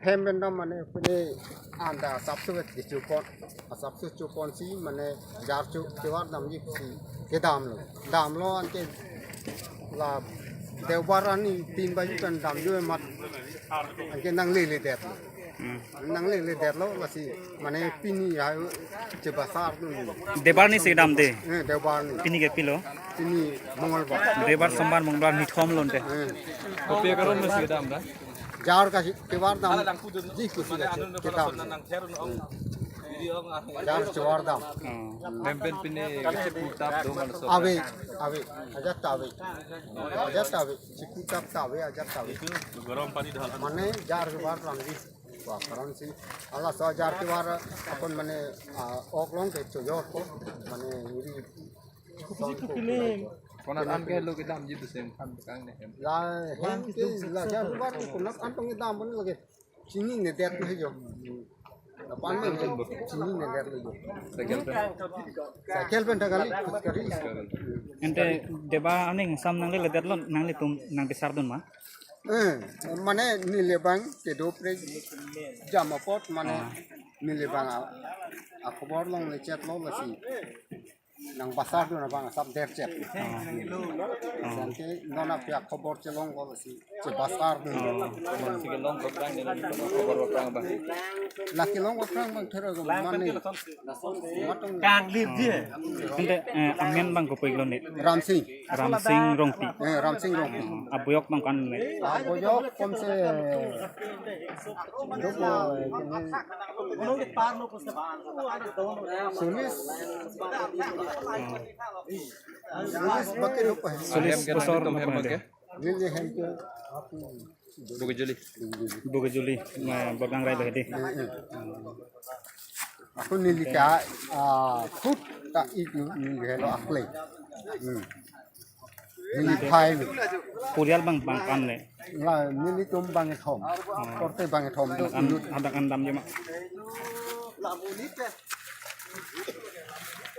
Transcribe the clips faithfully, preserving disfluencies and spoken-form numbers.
Hem pen dam mane pine anta asapso vet kechopon, asapso choponsi mane jar cho kevardamji pusi kedamlo. Damlo anke la Deobar arni tin baji pen damjo amat anke nanglele detlo. Hmm. Nanglele detlo lasi mane pini ya chebasar dun. Deobar arni si damde. Eh, Deobar arni. Pini ke pilo? Pini Mongolbar. Deobar, Sombar, Mongolbar nithom lonte. Eh. Kopi akaron masi kedam da? Jar kevardamji pusi kedam. Jar kevardam. Oh. Hem pen pine kecheputap do man so. Ave, ave. Ajat ta ave. Ajat ta ave. Cheputap ta ave, ajat ta ave. Garam pani dal. Mane jar kevardamji. Wah, karon si. Halaso jar kevar apot mane, ah, ok longke choyor ko. Mane uri. Konat an ke lo kedamji dusem khan kang ne hem. La hem ke la jar kevar konat an tong kedam pon lage. Chinine det lo jo. Lapan men chininedet lo jo. Cycle pen. Cycle pen ta kali, khut kali. Ante Deobar aning sam nanglele detlo, nanglitum nangkesar dun ma? Eh, mane neli abang kedo prek jam apot mane. Ah. Neli abang a, akhobor longle chetlo lasi. Nang basar dun abang asap derchet. Oh. Anke non api akhobor chelonglo lasi chebasar dun. Oh. Lasi kelong koprang ne akhobor koprang abang. Lasi kelong koprang abang thero ko mane. Matong. Kang lip ji. Ante, eh, amen abang kopi lo ne? Ramsing. Ramsing Rongpi. Eh, Ramsing Rongpi. Abuyok abang ko-an ne? Abuyok komse. Duk, eh, Solis. Solis baki rupa. Solis bosor rupa. Neli hem ke apu. Bukijuli. Bukijuli, ma Borgang rai lo hedi. Aku neli ta, ah, khut ta ik neli helo akle. Hmm. Neli phai. Porial abang bang ko-an ne? La, nelitum bangkethom. Oh. Korte bangkethom do. Hadak an, inut hadak an damji ma?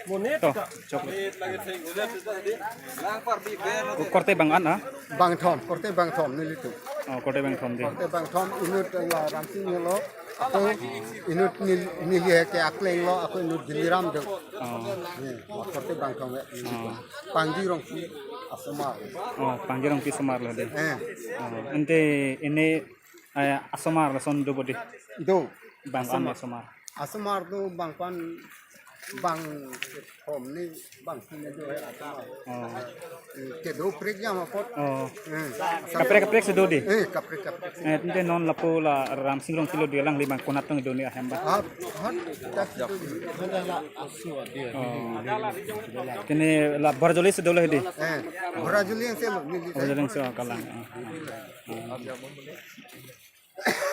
To, chok. Oh, korte bang ko-an, ah? Bangkethom, korte bangkethom nelitum. Oh, korte bangkethom dei. Korte bangkethom inut la Ramsing lo. Ako inut nel-, neli ke akleng lo, ako inut Diliram do. Oh. Ye, korte bangkethom ya. Oh. Pangji Rongpi asomar. Oh, Pangji Rongpi asomar lo dei. Eh. Oh, ante ini, eh, asomar lason do bo dei? Do. Bang ko-an asomar. Asomar. Asomar do bang ko-an bangkethom ni bang sini do asomar. Oh. Kedo prek jam apot. Oh. Eh. Kaprek kaprek si do dei. Eh, kaprek kaprek. Eh, ante non lapu la Ramsing Rongpi lo dei, alangli abang konat tong do ne ahem abang? Ah, hot. Oh. Kene la Borajuli si dolo hedi. Eh, Borajuli angse lo, neli. Borajuli angse kalang.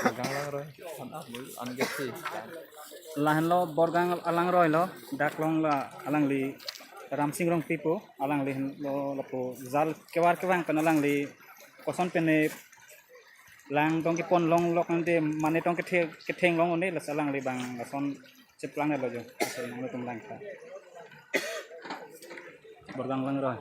Borgang Langroi. Lahenlo Borgang Langroi lo, dak along la alangli Ramsing Rongpi pu, alangli lo lapu jal kevar kevang pen alangli koson pen ne lang tong kepon longlok ante mane tong kethe-, ketheng long un-e lasi alangli abang lason cheplang lo jo. Lason nangtum lang tha. Borgang Langroi.